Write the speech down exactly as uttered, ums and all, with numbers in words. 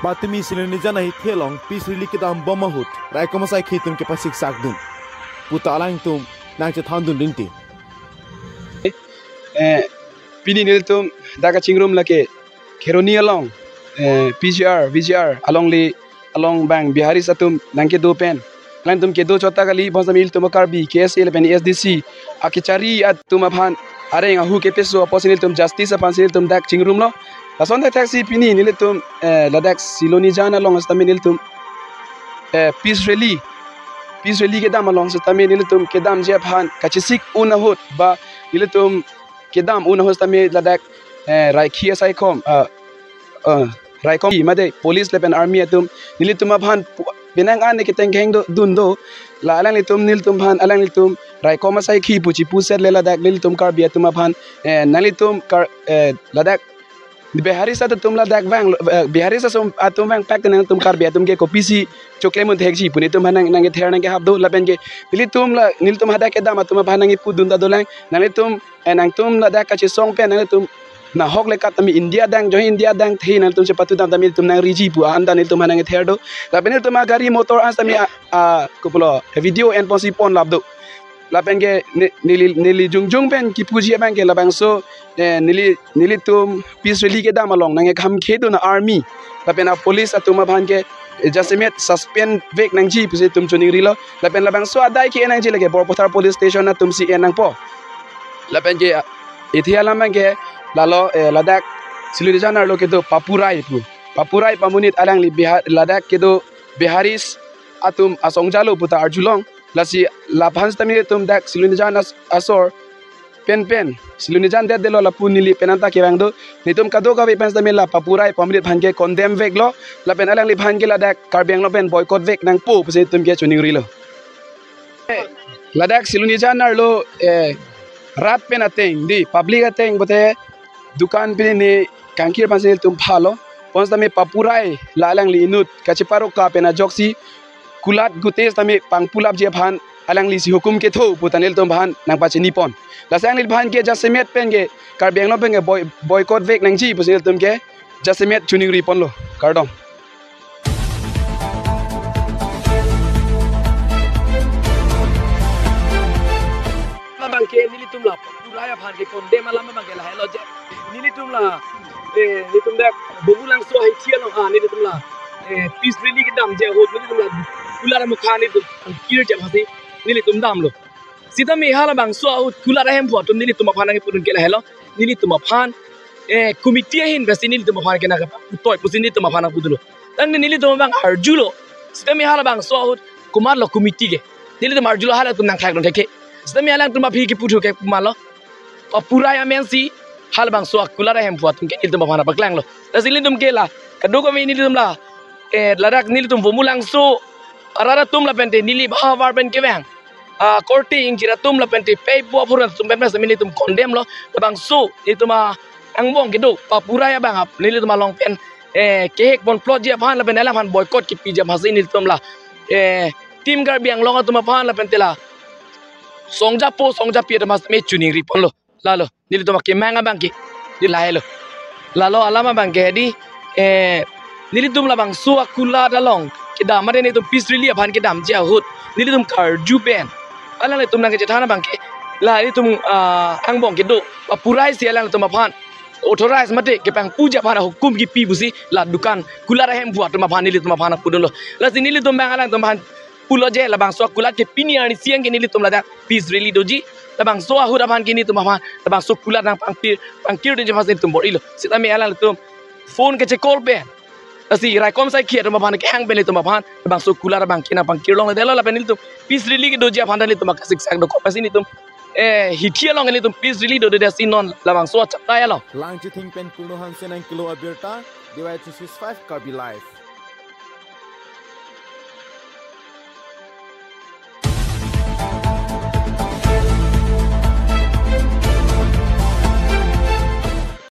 Patumi Silonijan ahithi along peace rally kedam bom ahut raikom asaikhi atum kepasiksak dun puta alangtum nangchethan dun rinti. Eh, pini nelitum dak kachingrum lake Kheroni along, eh, P G R, V G R along li along bang Biharis atum nangkedo pen. Alangtum kedo chot ta kali, bonsam ilitum Karbi, K S A lapen S D C, akechari atum aphan areng ahu kepeso apotsi nelitum justice aphansi nelitum dak chingrumlo. Lason thektheksi pini nelitum, eh, ladak Silonijan along sitame nelitum, eh, peace rally, peace rally kedam along sitame nelitum kedamji aphan kachesik un ahut ba nelitum kedam un ahut sitame ladak, eh, raikhi asaikom, ah, ah, raikom mate police lapen army atum nelitum aphan pu-, penang an keteng keheng do, dun do. La alanglitum nelitum aphan, alanglitum raikom asaikhi pu chipuset le ladak nelitum Karbi atum aphan, eh, nanglitum Kar-, eh, ladak Biharis atum ladak vang, eh, Biharis atum, atum vangpak te nangtum Karbi atum ke kopisi choklem un thekji pu nelitum aphan nang, nangkether nangkehap do lapen ke nelitum la, nelitum hadak kedam atum aphan nangkipu dun ta dolang. Nanglitum, eh, nangtum ladak kachesong pen nangtum nahok le kat tame India adang, joi India adang the nangtum chepatu dam tame nelitum nangriji pu an ta nelitum aphan nangkether do. Lapen nelitum agari motor an tame a, a, kopulo, video enponsi ponlap do. Lapen ke ne-, neli, neli jongjong pen kipuji abang ke labangso, eh, neli, nelitum peace rally kedam along nangkekhamkhe dun army lapen a police atum aphan ke, eh, jasemet suspend vek nangji pusi itum choningrilo. Lapen labangso adai ke-en nangji lake Borpathar police station atumsi en nangpo. Lapen ke, ah, ithi alam abang ke lalo, eh, ladak Silonijan arlo kedo Papurai pu, Papurai pamonit alangli Bihar, ladak kedo Biharis atum asongja lo puta arjulong. Lasi laphan sitame nelitum dak Silonijan as-, asor penpen Silonijan det delo lapu neli pen anta kevang do. Nelitum kadokave pen sitame la Papurai pamonit aphan ke condemn veklo. Lapen alangliphan ke ladak Karbi Anglong pen boycott vek nangpo pusi itum ke choningrilo. Eh, ladak Silonijan arlo, eh, rat pen ateng di public ateng bote dukan pini ne kangkir aphansi nelitum phalo. Bonsitame Papurai la alangli inut kacheparoka pen ajoksi kulat gute sitame pangpulapji aphan alanglisi hukum ketho puta nelitum aphan nangpachini pon. Lasi alangliphan ke jasemet pen ke Karbi Anglong pen ke boy-, boycott vek nangji pusi nelitum ke jasemet choningri ponlo. Kardom. Abang ke nelitum la Papurai aphan ke condemn alam abang ke lahelo je. Nelitum la, eh, nelitum dak Bumulangso ahithi along, ah, nelitum la, eh, peace rally kedamji ahut nelitum la kulat amukha nelitum pangkirji aphansi nelitum damlo. Sitame halabangso ahut kulat ahemphu atum nelitum aphan nangkipu dun ke lahelo. Nelitum aphan, eh, committee ahin pensi nelitum aphan ke nangkeputoi pusi nelitum aphan nangpu dunlo. Tangte nelitum abang arjulo. Sitame halabangso ahut komatlo committee ke. Nelitum arjulo halatum nangthak dun thek ke. Sitame alangtum aphi kipu thu ke komatlo. Papurai amensi halabangso akulat ahemphu atum ke nelitum aphan paklanglo. Lasi nelitum ke la kadokave nelitum la, eh, ladak nelitum Bumulangso arat atum lapente neli bahavar pen kevang, ah, korte ingjir atum lapente pei po aphuran atum pen pensi nelitum condemn lo. Labangso nelitum a angbong kedo Papurai abang ap nelitum along pen, eh, kehek ponplotji aphan lapen alang aphan boycott kepiji aphansi nelitum la, eh, Team Karbi Anglong atum aphan lapente la songjapo songjapi atum aphan me choningri ponlo. Lalo nelitum akemang abang ke di lahelo. Lalo alam abang ke di, eh, nelitum labangso akulat along kedam mate nelitum peace rally aphan kedamji ahut nelitum karju pen alanglitum nangkechethan abang ke la nelitum, ah, angbong kedo Papuraisi alanglitum aphan authorize mate kepangpuji aphan ahukum kipi pusi la dukan kulat ahemphu atum aphan nelitum aphan nangpu dunlo. Lasi nelitum abang alangtum aphan pulo je labangso akulat ke pini arnisi anke nelitum ladak peace rally doji. Labangso ahut aphan ke nelitum aphan labangso kulat nangpangkir, pangkir dunji aphansi nelitum bor-ilo. Sitame alanglitum phone kechecall pen, lasi raikom asaikhi atum aphan kehang pen nelitum aphan labangso kulat abang ke nangpangkir longledetlo lapen nelitum peace rally kedoji aphan ta nelitum akasiksak dokok pensi nelitum, eh, hithi along nelitum peace rally dodetsi non labangso achaptai along. Langchithing pen Kulno Hanse nangkelo abirta, D Y three six five Karbi Live.